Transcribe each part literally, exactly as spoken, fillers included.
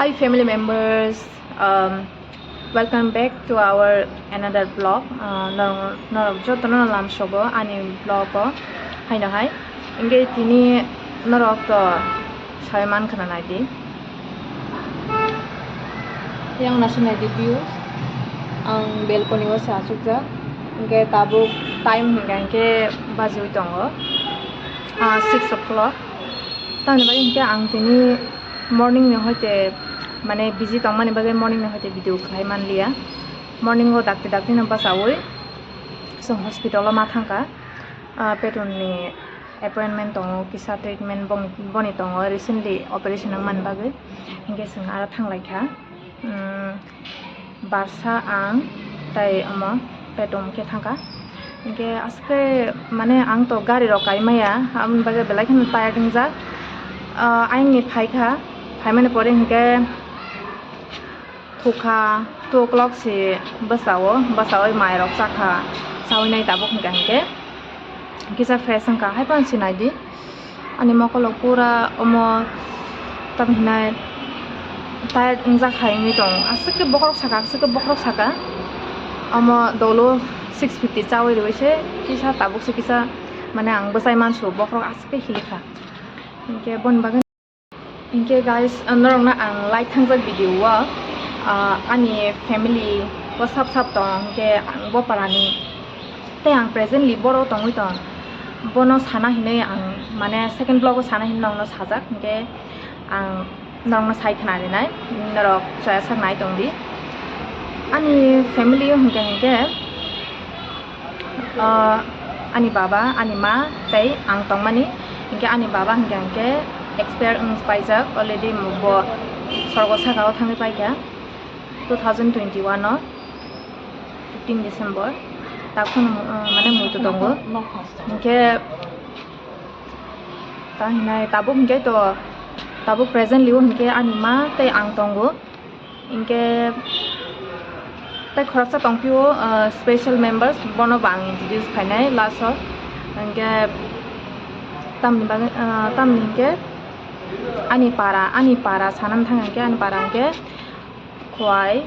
Hey family members, um, welcome back to our another vlog. Uh, norok, norok jotono lamsogo ani vlog o haino hai. Hingke tini norok to sai man khana naidi. Yang nasi naidi view. Ang balcony o sa asukjak. Hingke tabuk time hingka hingke bajiwi tongo. Ah, six o'clock. Tamni bagwi hingke ang tini morning ni hoite mane busy tongmani bagwi morning ni hoite video khlai manliya. Morning o dakti dakti no bachawi chwng hospital o ma thangkha. Ah, petrol ni appointment tongo, kisa treatment bong-, boni tongo, recently operation wngmani bagwi. Hingke chwng aro thanglaikha. Umm, barsa ang tei omo petrol khe thangkha. Hingke aske mane ang to gari rok kai maya, aboni bagwi belai kheno tired wngjak. Ah, ayang ni phaikha, phaimani pore hingke thukha, two o'clock se bwsao, bwsao mai rok chakha, chawi nai tabuk hingka hingke kisa fresh wngkha, hai phano sinai di. Ani mokolo pura omo tam hinai tired wngjak hai wngwi tong. Aswk khe bokhorok saka, aswk khe bokhorok saka. Omo dolo six fifty chawi rwui se kisa tabuk se kisa mane ang bwchai mansu bokhorok aswk khe hilikha. Hinkhe boni bagwi hinkhe guys, norokno ang lai thangjak video o, ah, ani family o sap sap tong hinkhe ang bo parani. Tei ang presently boro tongwi tong. Bono sana hinwi ang, mane, second vlog o sana hinwi nokno sajak, hinkhe ang norokno sai khna rinai, norok chaya sak nai tong di. Ani family o hinkhe, hinkhe, ah, ani baba, ani ma tei ang tongmani. Hinkhe ani baba hinkhe, hinkhe expire wng paijak already, bo sorgo saka o thangwi paikha two thousand twenty-one o. Fifteen December, takhwno, uh, mane muitu tongo. Hinkhe ta hinai tabuk hinkhe to, tabuk presently o hinkhe ani ma tei ang tongo. Hinkhe tei khoroksa tongphio, uh, special members, bono bo ang introduce khainai last o. Hinkhe tamni bagwi, uh, tamni hinkhe ani para, ani para sanani thang hinkhe ani para hinkhe Khwai,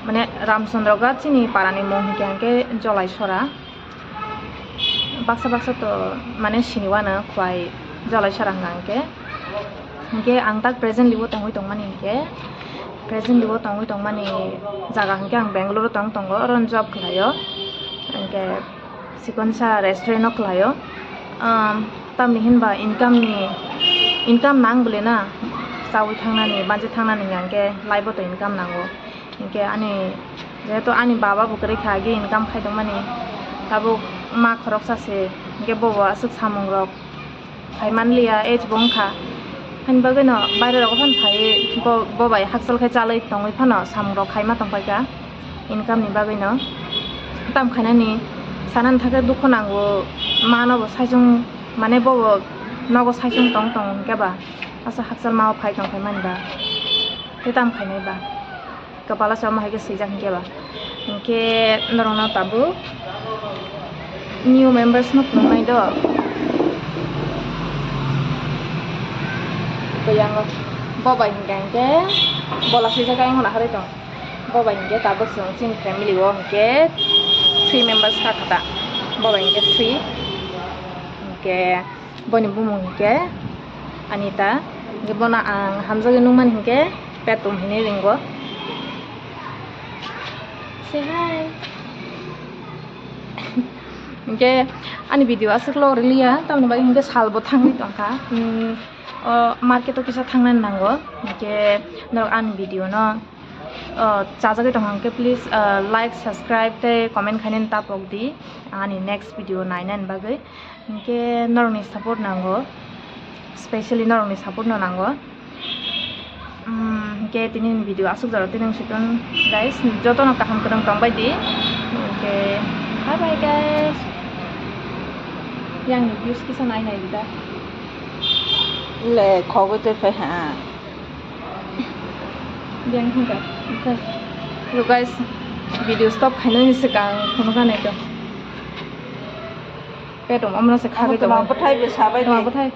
mane Ramchandra Ghat chini parani mung hinkhe hinkhe Jolaisora. Baksa baksa to mane siniwano Khwai Jolaisora hwnka hinkhe. Hinkhe ang tak presently o tongwi tongmani hinkhe, presently o tongwi tongmani jaga hinkhe ang Bangalore o tong tongo, oro job khlaio. Hinkhe Sikonsa restaurant o khlaio. Um, tamni hinba income ni, income nang bole na, chawi thangnani, banchi thangnani hingke life o to income nango. Hingke ani, jehetu ani baba bo kwrwi kha, agi income khai tongmani, tabuk ma khoroksa se, hingke bobo aswk samung rok khai manliya, age bo wngkha. Ani bagwi no baire rogo phano phaiwi bo, bo bai hakchal khai chalwi tongwi phano samung rok khai ma tongpai kha. Income ni bagwi no tam khainani sanani thakhe dukhu nango, mano bo saichung, mane bobo nogo saichung tong tong hinkhe ba asa hakchal mao phai tong phai mani ba tei tam khainai ba kwpala se omo hai khe swijak hinkhe ba hinkhe norokno tabuk new members no phunuknai do. Bo yango bo bai hinkhe hinkhe bola swijak ayang hona harwi tong. Bo bai hinkhe tabuk chwng chini family o hinkhe three members kha kha ta. Bo bai hinkhe three. Hinkhe boni bumung hinkhe Anita. Hinkhe bono ang hamjagwi nukmani hinkhe Petum hinwi ringo. Say hi. Hinkhe ani video aswk lo rwliya, tamoni bagwi hinkhe salbo thangwi tongkha. Hmm, o market o kisa thangnani nango. Hinkhe norok ani video no o, chajagwi tongkha hwnkhe, please, o, like, subscribe tei comment khainani tapok di ani next video nainani bagwi. Hinkhe norokni support nango, specially norokni support no nango. Umm, hinkhe tini ni video aswk jora tini wngsitung guys, jotono kaham kwrwng tongbai di. Hinkhe bye bye guys. Yang ni views kisa nai nai di da. Le khogwi twi phai ha. Biyang thangkha. Oke. Yo guys, video stop khainani swkang phunukha naitong. Petum omno se khagwi tongo. Toma bwthai bo sabai toma bwthai.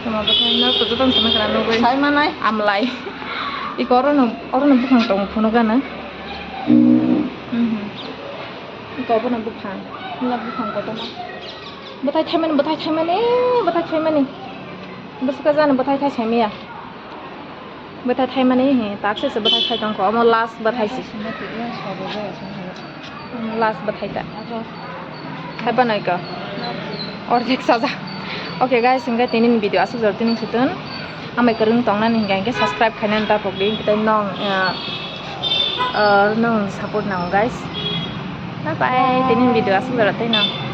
Tamo bwthai no kuchuk tong sama kana nugwi. Sai manai. Amlai. Iko oro no, oro no buphang tong phunuk gana. Mhm. Iko obo no buphang. Wngla buphang kotorma. Bwthai thaimani, bwthai thaimani, bwthai thaimani. Bwswk jani bwthai thai saimaya. Bwthai thaimani he, tak se se bwthai thai tongkho. Omo last bwthai se. Last bwthai ta. Hai ba noi ko. Orjek saja. Okay guys, hingke tini ni video asuk jor tini sutun. Amai kwrwng tongnani hingke hingke subscribe khainani ta pokdi. Hingke tei nong, ah, ah, nong support nango guys. Bye bye. Tini ni video asuk jor tei nong.